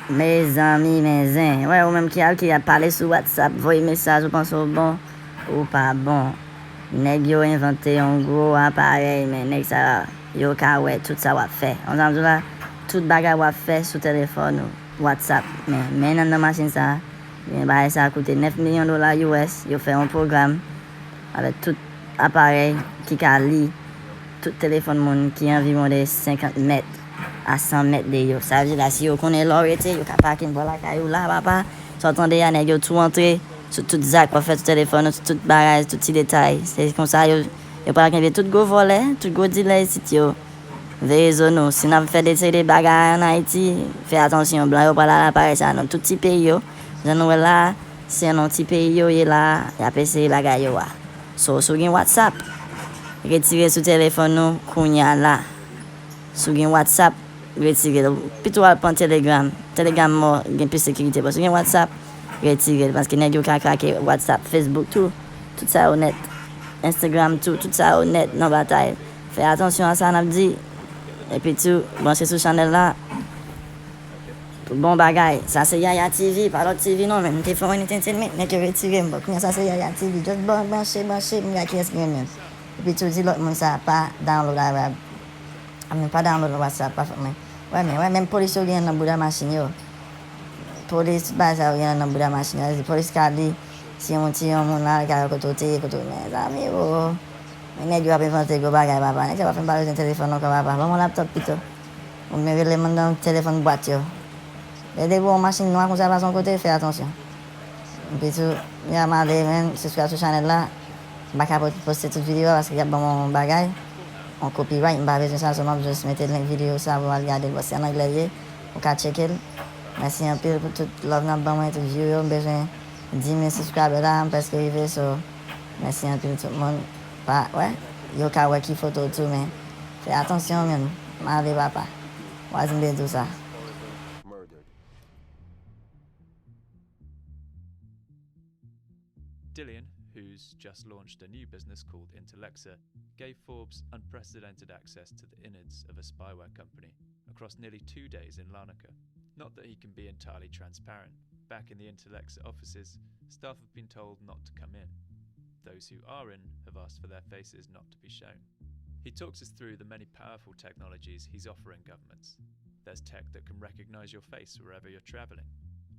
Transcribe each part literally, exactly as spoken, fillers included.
Mezanmi, men zen. Wè, ou menm ki al ki ap pale sou WhatsApp, voye mesaj, ou panse w bon, ou pa bon. Nèg yo envante yon gwo aparèy, men nèg sa yo ka wè tout sa w ap fè. Ou sa m di w la, tout bagay w ap fè sou telefòn ou, WhatsApp. Men, men anndan machin sa, men bagay sa koute nèf milyon dola U S, yo fè yon pwogram avèk tout aparèy ki ka li tout telefòn moun ki anviwon de senkant mèt a san mèt de yo. Sa vle di la, si yo konnen lè w rete, yo ka pake bò lakay ou la, papa. Sa w tande a, nèg yo tou antre sou tout zak w ap fè sou telefòn ou, sou tout bagay, tout ti detay. Se konsa yo, yo pral kenbe tout gwo vòlè, tout gwo dilè isit yo. Veye zo nou. Si n ap fè de seri de bagay ann Ayiti, fè atansyon. Blan yo pral al aparèy sa nan tout ti peyi yo. Jan nou wè la, se nan ti peyi yo ye la, y ap eseye bagay yo a. So, si w gen WhatsApp, retire sou telefòn ou kounya la. Si w gen WhatsApp, retire l. Pito w al pran Telegram. Telegram mò, gen plis sekirite. Bon, si w gen WhatsApp, retire l. Paske nèg yo ka krake WhatsApp, Facebook tou. Tout sa yo nèt. Instagram tou. Tout sa yo nèt nan batay. Fè atansyon a sa n ap di. Epi tou, branche sou chanèl la. Bon bagay. Sa se Yaya T V, pa lòt T V non, men m te fè yon entertainment, nèg yo retire m. Bon, kounye a sa se Yaya T V. Just ban-, branche, branche, m gade kiyès ki renmen l. Epi tou di lòt moun sa pa download Arab. I mean, pa download WhatsApp, pa fè, men, wè, men, wè, menm polis yo gen nan bouda machin yo. Polis, tout bagay sa yo gen nan bouda machin yo. Polis ka li, si yon, si yon moun la, ka wè kote w te ye, kote w, mezanmi, o. Men nèg yo ap envante gwo bagay, papa. Nèg sa pa fè m pa bezwen telefòn ankò, papa. Ban m yon laptop pito. Oubyen rele moun nan telefòn bwat yo. Men depi yon machin nwa konsa pase yon kote, fè atansyon. Epi tou, ya m ale, men, subscribe sou chanèl la. M pa ka po-, poste tout videyo a paske y ap ban m yon bagay, yon copyright, m pa bezwen sa, so m ap just mete link videyo sa pou w al gade l, bon, se an anglè l ye, ou ka tcheke l. Mèsi anpil pou tout love n ap ban mwen, tout view yo, m bezwen dis mil subscriber la, m prèske rive, so, mèsi anpil tout moun. Pa, wè, yo ka wè ki foto w tou, men fè atansyon, men, m ale papa. Wazin te di w sa. Dillian, who's just launched a new business called Intellexa, gave Forbes unprecedented access to the innards of a spyware company across nearly two days in Larnaca. Not that he can be entirely transparent. Back in the Intellexa offices, staff have been told not to come in. Those who are in have asked for their faces not to be shown. He talks us through the many powerful technologies he's offering governments. There's tech that can recognize your face wherever you're traveling,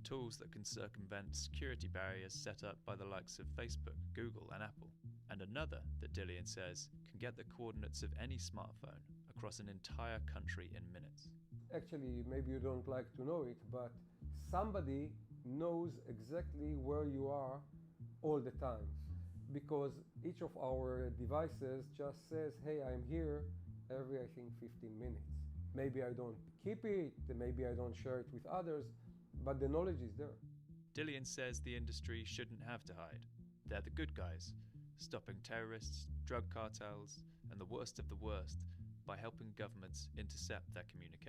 tools that can circumvent security barriers set up by the likes of Facebook, Google, and Apple, and another that Dillian says can get the coordinates of any smartphone across an entire country in minutes. Actually, maybe you don't like to know it, but somebody knows exactly where you are all the time, because each of our devices just says, "Hey, I'm here," every, I think, fifteen minutes. Maybe I don't keep it, maybe I don't share it with others, but the knowledge is there. Dillian says the industry shouldn't have to hide. They're the good guys, stopping terrorists, drug cartels, and the worst of the worst by helping governments intercept their communications.